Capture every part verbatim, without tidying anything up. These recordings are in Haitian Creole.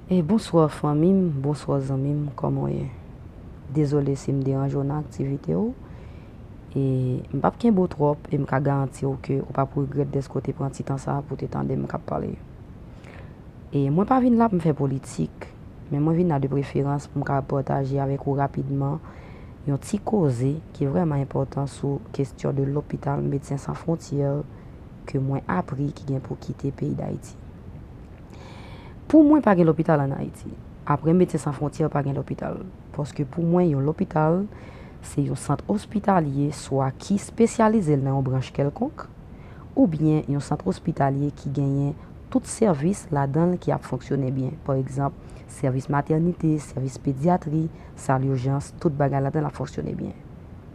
E bonswa fanmi m, bonswa zanmi m, kòman w ye? Dezole si m deranje w nan aktivite w. E m p ap kenbe w twòp e m ka garanti w ke w p ap regrèt dèske w te pran ti tan sa a pou w te tande m k ap pale. E mwen pa vin la pou m fè politik, men mwen vin la de preferans pou m ka pataje avèk ou rapidman yon ti koze ki vrèman enpòtan sou kesyon de lopital Medsen San Fwontyè ke mwen apri ki gen pou kite peyi Dayiti. Pou mwen, pa gen lopital ann Ayiti. Apre Medsen San Fwontyè, pa gen lopital. Paske pou mwen, yon lopital, se yon sant ospitalye swa ki espesyalize l nan yon branch kèlkonk, oubyen yon sant ospitalye ki genyen tout sèvis ladan l ki ap fonksyone byen. Pa egzanp, sèvis matènite, sèvis pedyatri, sal ijans, tout bagay ladan l ap fonksyone byen.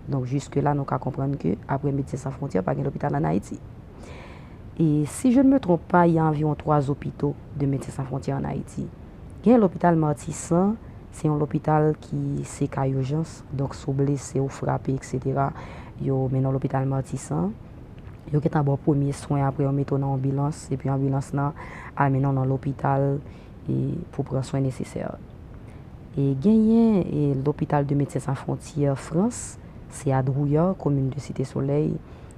Donk, jiske la, nou ka konprann ke apre Medsen San Fwontyè, pa gen lopital ann Ayiti. Et si je ne me trompe pas, il y a environ trois hôpitaux de Médecins Sans Frontières en Haïti. Gen lopital Matisan, se yon lopital ki se ka ijans, donk si w blese, ou frape, et cetera, yo mennen w lopital Matisan. Yo gentan ba w premye swen, apre yo mete w nan anbilans, epi anbilans lan al mennen w nan lopital e pou pran swen nesesè. E genyen e lopital de Medsen San Fwontyè Frans, se a Drouillard, komin de Site Solèy,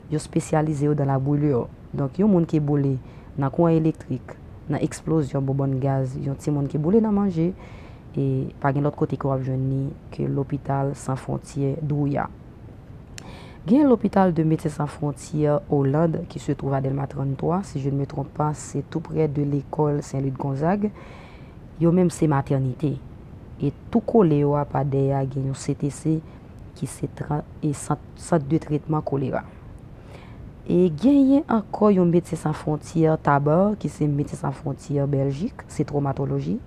yo espesyalize yo dan la brûlure. Donk, yon moun ki boule nan kouran elektrik, nan eksplozyon bonbòn gaz, yon timoun ki boule nan manje, e pa gen lòt kote ke w ap jwenn li ke lopital San Fwontyè Drouillard. Gen lopital de Medsen San Fwontyè Oland ki se twouve a Dèlma tranntwa, si je ne me trompe pas, se tou prè de lekòl Sen Lit Gonzag. Yo menm se matènite. E tou kole yo a pa dèyè a gen yon C T C ki se tran- e sant, sant de tretman kolera. E genyen ankò yon Medsen San Fwontyè Tabar ki se Medsen San Fwontyè Bèljik, se twomatoloji.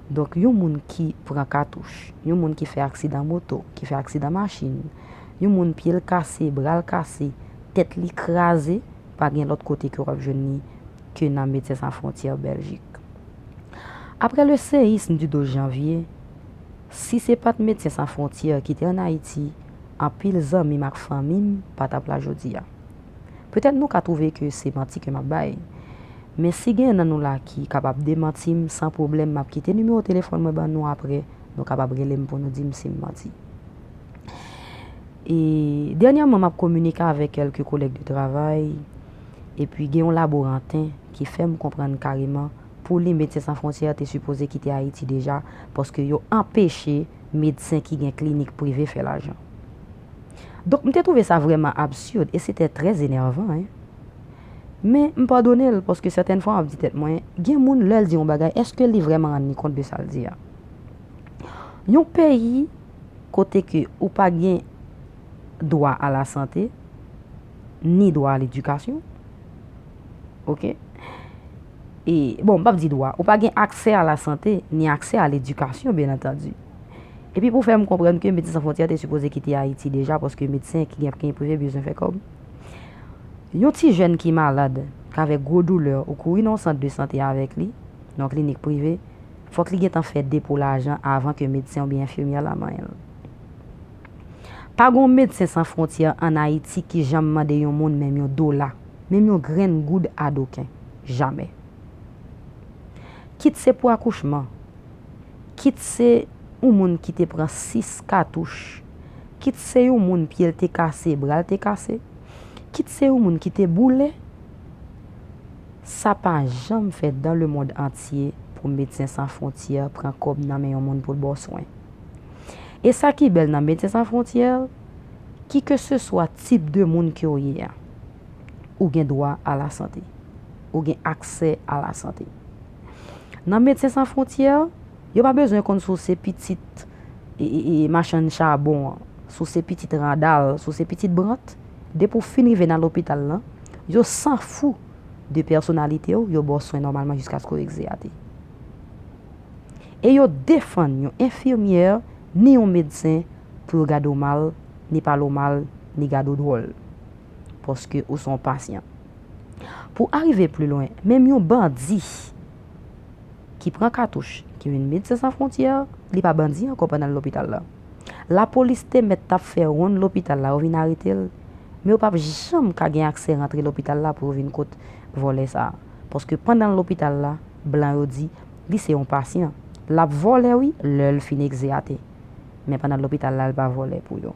Donk, yon moun ki pran katouch, yon moun ki fè aksidan moto, ki fè aksidan machin, yon moun pye l kase, bra l kase, tèt li kraze, pa gen lòt kote ke w ap jwenn li ke nan Medsen San Fwontyè Bèljik. Après le séisme du douze janvier, si se pa t Medsen San Fwontyè ki te ann Ayiti, anpil zanmi m ak fanmi m pa t ap la jodi a. Petèt nou ka twouve ke se manti ke m ap bay. Men si gen nan nou la ki kapab demanti m, san pwoblèm, m ap kite nimewo telefòn mwen ban nou apre, nou kapab rele m pou nou di m si m manti. E dènyèman, m ap kominike avèk kèlke kolèg de travay, epi gen yon laboranten ki fè m konprann kareman, pou li, Medsen San Fwontyè te sipoze kite Ayiti deja, paske yo anpeche medsen ki gen klinik prive fè lajan. Donk, m te twouve sa vrèman absid e se te trè enèvan, en. Men, m padone l, paske sètèn fwa m ap di tèt mwen, gen moun, lè l di yon bagay, èske li vrèman rann li kont de sa l di a? Yon peyi kote ke ou pa gen dwa a la sante, ni dwa a ledikasyon, oke? E, bon, m p ap di dwa, ou pa gen aksè a la sante, ni aksè a ledikasyon, byen antandi. Epi pou fè m konprann ke Medsen San Fwontyè te sipoze kite Ayiti deja, paske medsen ki gen klinik prive bezwen fè kòb. Yon ti jèn ki malad, k avèk gwo doulè, ou kouri nan yon sant de sante avèk li, nan yon klinik prive, fòk li gentan fè depo lajan avan ke medsen oubyen enfimyè la manyen l. Pa gen yon Medsen San Fwontyè ann Ayiti ki janm mande yon moun menm yon dola, menm yon grenn goud adoken. Jamè. Kit se pou akouchman, kit se yon moun ki te pran sis katouch, kit se yon moun pye l te kase, bra l te kase, kit se yon moun ki te boule, sa pa janm fèt dans le monde entier pou Medsen San Fwontyè pran kòb nan men yon moun pou l ba w swen. E sa ki bèl nan Medsen San Fwontyè, ki ke se swa tip de moun ke w ye a, ou gen dwa a la sante. Ou gen aksè a la sante. Nan Medsen San Fwontyè, yo pa bezwen konn si w se pitit e, e, e, machann chabon an, si w se pitit Randal, si w se pitit Brant, depi w fin rive nan lopital lan, yo sanfou de pèsonalite w, yo ba w swen nòmalman jiskaske w egzeyate. E yo defann yon enfimyè, ni yon medsen, pou yo gade w mal, ni pale w mal, ni gade w dwòl. Paske ou se yon pasyan. Pou arive pli lwen, menm yon bandi ki pran katouch, ki vin Medsen San Fwontyè, li pa bandi ankò pandan l lopital la. Lapolis te mèt t ap fè wonn lopital la, yo vin arete l, men yo p ap janm ka gen aksè rantre lopital la pou yo vin kot vòlè sa a. Paske pandan l lopital la, blan yo di, Li se yon pasyan. L ap vòlè wi, lè l fin egzeyate. Men pandan l lopital la, l pa vòlè pou yo.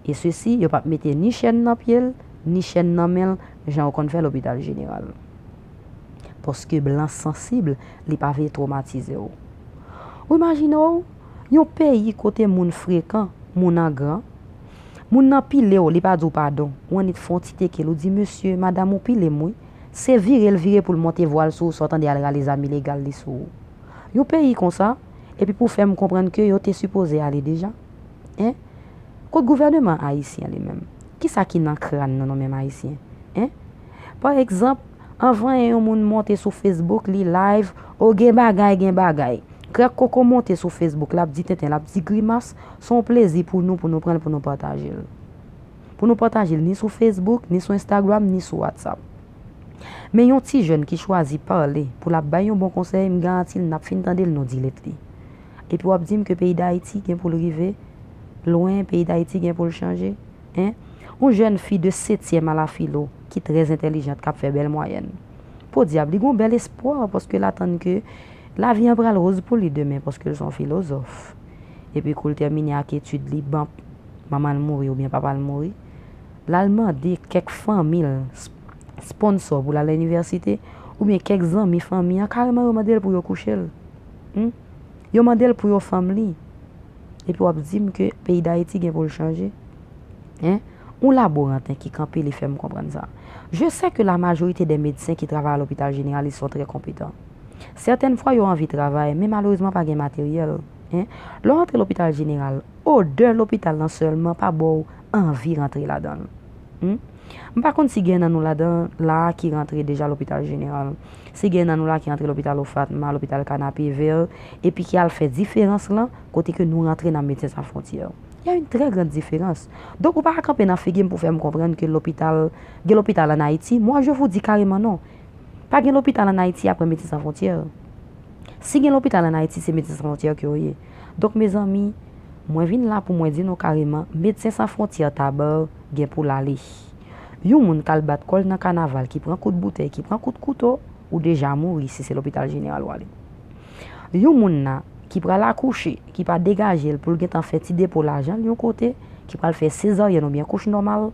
E sesi, yo p ap mete ni chèn nan pye l, ni chèn nan men l, jan yo konn fè lopital jeneral. Paske blan sansib, li pa vle twomatize w. Ou imajine w, yon peyi kote moun frekan, moun an gran, moun nan pile w, li pa di w padon, ou annik fè yon ti teke l, ou di, mesye, madanm ou pile m wi. Se vire l vire pou l monte vwa l sou ou, sa w tande al rale zam ilegal li sou ou. Yon peyi konsa, epi pou fè m konprann ke yo te sipoze ale deja. Hein? Kot gouvèneman ayisyen li menm? Kisa ki nan kràn nou, nou menm ayisyen? Hein? Pa egzanp, anvan yon moun monte sou Facebook, li live, o gen bagay, gen bagay. Krèk koko monte sou Facebook, l ap di tenten, l ap di grimas, se yon plezi pou nou, pou nou pran l, pou nou pataje l. Pou nou pataje l ni sou Facebook, ni sou Instagram, ni sou WhatsApp. Men yon ti jèn ki chwazi pale pou l ap bay yon bon konsèy, m garanti l n ap fin tande l nou di lèt li. Epi w ap di m ke peyi Dayiti gen pou l rive lwen, peyi Dayiti gen pou l chanje. Hein? Yon jèn fi de setyèm a la filo ki trè entèlijant k ap fè bèl mwayèn. Podyab, li gen yon bèl espwa paske l atann ke lavi an pral woz pou li demen paske l se yon filozòf. Epi kou l tèmine ak etid li, banp, manman l mouri oubyen papa l mouri, l al mande kèk fanmi l, sp- sponsò pou l al inivèsite, oubyen kèk zanmi fanmi an, kareman yo mande l pou yo kouche l. Hmm? Yo mande l pou yo fanm li. Epi w ap di m ke peyi Dayiti gen pou l chanje? Hein? Yon laboranten ki kanpe, li fè m konprann sa. Je sais que la majorité des médecins qui travaillent à l'hôpital général, ils sont très compétents. Sètèn fwa, yo anvi travay, men malerezman, pa gen materyèl. Hein? Lè w antre lopital jeneral, odè lopital lan sèlman pa ba w anvi rantre ladan l. Hmm? M pa konn si gen nan nou ladan la ki rantre deja lopital jeneral. Si gen nan nou la ki rantre lopital Ofatma, lopital Kanapevè, epi ki al fè diferans lan kote ke nou rantre nan Medsen San Fwontyè. Il y a une très grande différence. Donk, ou pa ka kanpe nan figi m pou fè m konprann ke lopital, gen lopital ann Ayiti. Moi, je vous dis carrément non. Pa gen lopital ann Ayiti apre Medsen San Fwontyè. Si gen lopital ann Ayiti, se Medsen San Fwontyè ke yo ye. Donk, mezanmi, mwen vin la pou mwen di nou kareman, Medsen San Fwontyè Taba gen pou l ale. Yon moun k al bat kò l nan kanaval, ki pran kout boutèy, ki pran kout kouto, ou deja mouri si se lopital jeneral w ale. Yon moun la ki pral akouche, ki pa degaje l pou l gentan fè ti depo lajan l yon kote, ki pral fè sezaryèn oubyen kouch nòmal,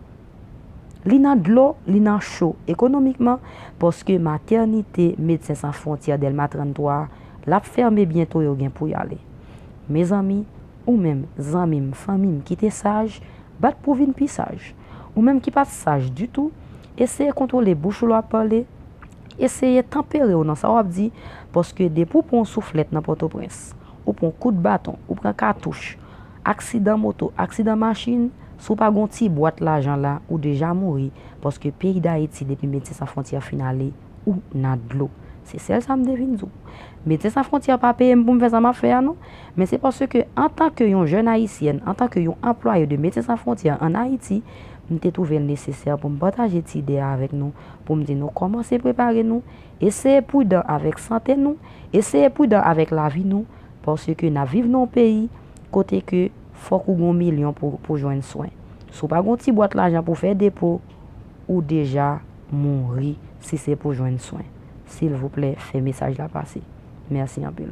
li nan dlo, li nan cho ekonomikman, paske matènite Medsen San Fwontyè Dèlma tranntwa, l ap fèmen byento, yo gen pou y ale. Mezanmi, ou menm, zanmi m, fanmi m ki te saj, bat pou w vin pi saj. Ou menm ki pa t saj ditou, eseye kontwole bouch ou lè w ap pale, eseye tanpere w nan sa w ap di, paske depi w pran yon souflèt nan Pòtoprens, ou pran yon kout baton, ou pran katouch, aksidan moto, aksidan machin, si w pa gen yon ti bwat lajan la, ou deja mouri, paske peyi Dayiti, depi Medsen San Fwontyè fin ale, ou nan dlo. Se sèl sa m te vin di w. Medsen San Fwontyè pa peye m pou m fè sa m ap fè a non, men se paske antanke yon jèn ayisyèn, antanke yon anplwaye de Medsen San Fwontyè ann Ayiti, m te twouve l nesesè pou m pataje ti ide a avèk nou, pou m di nou kòmanse prepare nou, eseye pridan avèk sante nou, eseye pridan avèk lavi nou, paske n ap viv nan yon peyi kote ke fòk ou gen yon milyon pou, pou jwenn swen. Si w pa gen yon ti bwat lajan pou fè depo, ou deja mouri si se pou jwenn swen. Silvouplè, fè mesaj la pase. Mèsi anpil.